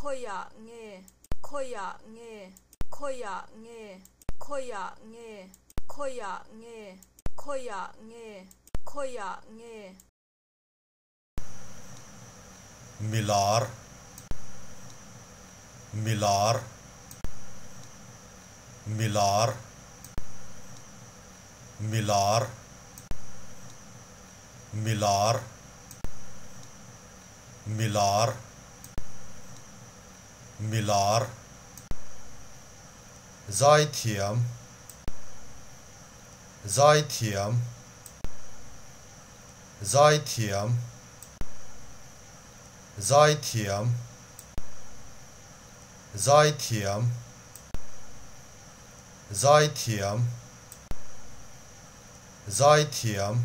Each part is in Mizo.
Khawiah nge? Khawiah nge? Khawiah nge? Khawiah nge? Khawiah nge? Khawiah nge? Khawiah nge? Milar Milar Milar Milar Milar Milar Milar Zaithiam Zaithiam Zaithiam Zaithiam Zaithiam Zaithiam Zaithiam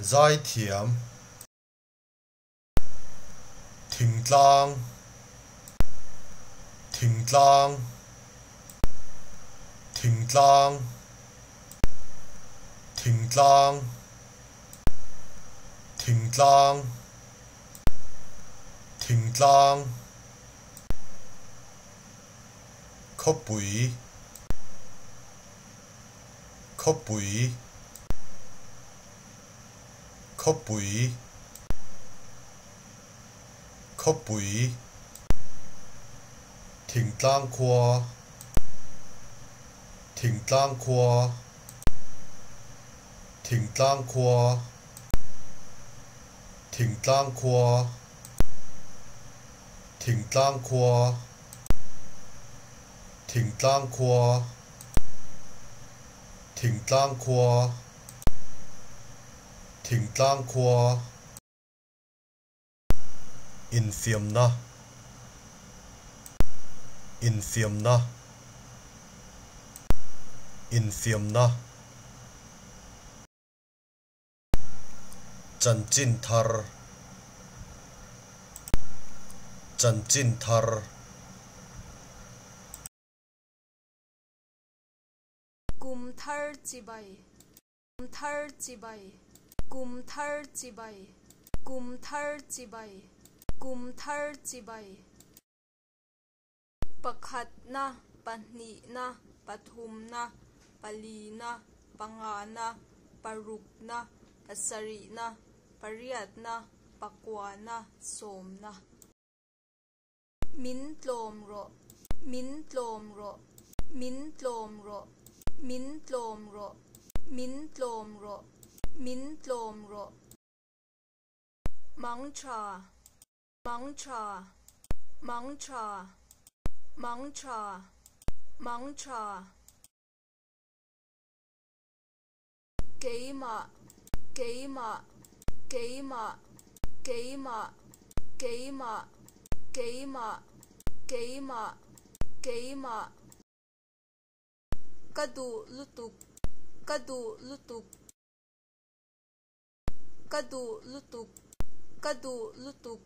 Zaithiam Thingtlang Thingtlang Thingtlang Thingtlang Thingtlang Thingtlang Khawpui Khawpui Khawpui Khawpui Thingtlang khua Thingtlang khua Thingtlang khua Thingtlang khua Thingtlang khua Thingtlang khua Thingtlang khua Thingtlang khua Infiamna Infiamna Infiamna Chanchin thar Chanchin thar. Kum thar chibai Kum thar chibai Kum thar chibai Kum thar chibai Kum thar chibai. Pakhatna, pahnihna, pathumna, palina, pangana, parukna, pasarihna, pariatna, pakuana, sawmna. Min tlawm rawh, min tlawm rawh, min tlawm rawh, min tlawm rawh, min tlawm rawh, min tlawm rawh. Mangtha, mangtha, mangtha, mangtha, mangtha. Keimah, keimah, keimah, keimah, keimah, keimah, keimah, keimah. Ka duh lutuk, ka duh lutuk, ka duh lutuk, ka duh lutuk,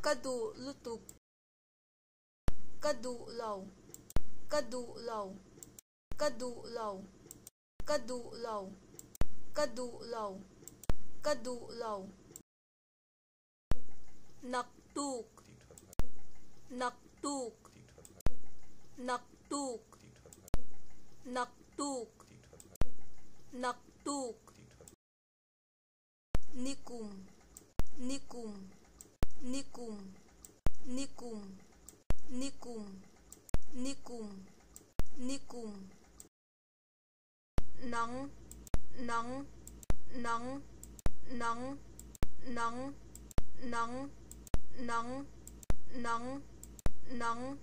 ka duh lutuk. Ka duh lo, ka duh lo, ka duh lo, ka duh lo, ka duh lo, ka duh lo. Naktuk, naktuk, naktuk, naktuk, naktuk. Nikum, nikum, nikum, nikum, nikum, nikum, nikum. Nang, nang, nang, nang, nang, nang, nang, nang, nang.